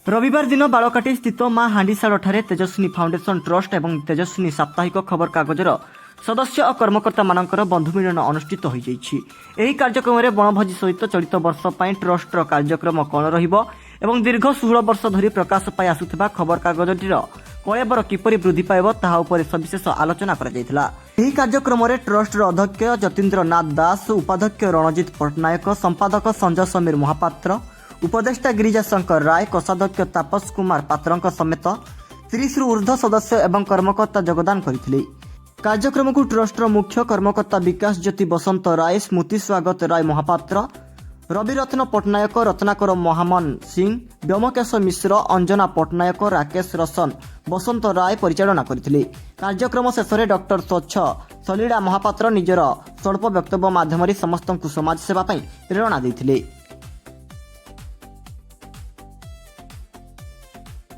ରବିବାର ଦିନ ବାଳକାଟି ସ୍ଥିତ ମା ହାଣ୍ଡିଶାଳଠାରେ ତେଜସ୍ୱିନୀ ଫାଉଣ୍ଡେସନ ଟ୍ରଷ୍ଟ ଏବଂ ତେଜସ୍ୱିନୀ ସାପ୍ତାହିକ ଖବରକାଗଜର ସଦସ୍ୟ ଓ କର୍ମକର୍ତ୍ତାମାନଙ୍କର ବନ୍ଧୁ ମିଳନ ଅନୁଷ୍ଠିତ ହୋଇଯାଇଛି। ଏହି କାର୍ଯ୍ୟକ୍ରମରେ ବଣଭୋଜି ସହିତ ଚଳିତ ବର୍ଷ ପାଇଁ ଟ୍ରଷ୍ଟର କାର୍ଯ୍ୟକ୍ରମ କ'ଣ ରହିବ ଏବଂ ଦୀର୍ଘ 16 ବର୍ଷ ଧରି ପ୍ରକାଶ ପାଇ ଆସୁଥିବା ଖବରକାଗଜଟିର କଳେବର କିପରି ବୃଦ୍ଧି ପାଇବ, ତାହା ଉପରେ ସବିଶେଷ ଆଲୋଚନା କରାଯାଇଥିଲା। ଏହି କାର୍ଯ୍ୟକ୍ରମରେ ଟ୍ରଷ୍ଟର ଅଧ୍ୟକ୍ଷ ଯତୀନ୍ଦ୍ର ନାଥ ଦାସ, ଉପାଧ୍ୟକ୍ଷ ରଣଜିତ ପଟ୍ଟନାୟକ, ସମ୍ପାଦକ ସଞ୍ଜୟ ସମୀର ମହାପାତ୍ର, ଉପଦେଷ୍ଟା ଗିରିଜା ଶଙ୍କର ରାୟ, କୋଷାଧ୍ୟକ୍ଷ ତାପସ କୁମାର ପାତ୍ରଙ୍କ ସମେତ 30ରୁ ଉର୍ଦ୍ଧ୍ୱ ସଦସ୍ୟ ଏବଂ କର୍ମକର୍ତ୍ତା ଯୋଗଦାନ କରିଥିଲେ। କାର୍ଯ୍ୟକ୍ରମକୁ ଟ୍ରଷ୍ଟର ମୁଖ୍ୟ କର୍ମକର୍ତ୍ତା ବିକାଶ ଜ୍ୟୋତି ବସନ୍ତ ରାୟ, ସ୍ମୃତି ସ୍ୱାଗତ ରାୟ ମହାପାତ୍ର, ରବିରତ୍ନ ପଟ୍ଟନାୟକ, ରତ୍ନାକର ମହାମନ ସିଂ, ବ୍ୟୋମକେଶ ମିଶ୍ର, ଅଞ୍ଜନା ପଟ୍ଟନାୟକ, ରାକେଶ ରୋଶନ ବସନ୍ତ ରାୟ ପରିଚାଳନା କରିଥିଲେ। କାର୍ଯ୍ୟକ୍ରମ ଶେଷରେ ଡକ୍ଟର ସ୍ୱଚ୍ଛ ସଲୀଳା ମହାପାତ୍ର ନିଜର ସ୍ୱଳ୍ପ ବକ୍ତବ୍ୟ ମାଧ୍ୟମରେ ସମସ୍ତଙ୍କୁ ସମାଜସେବା ପାଇଁ ପ୍ରେରଣା ଦେଇଥିଲେ।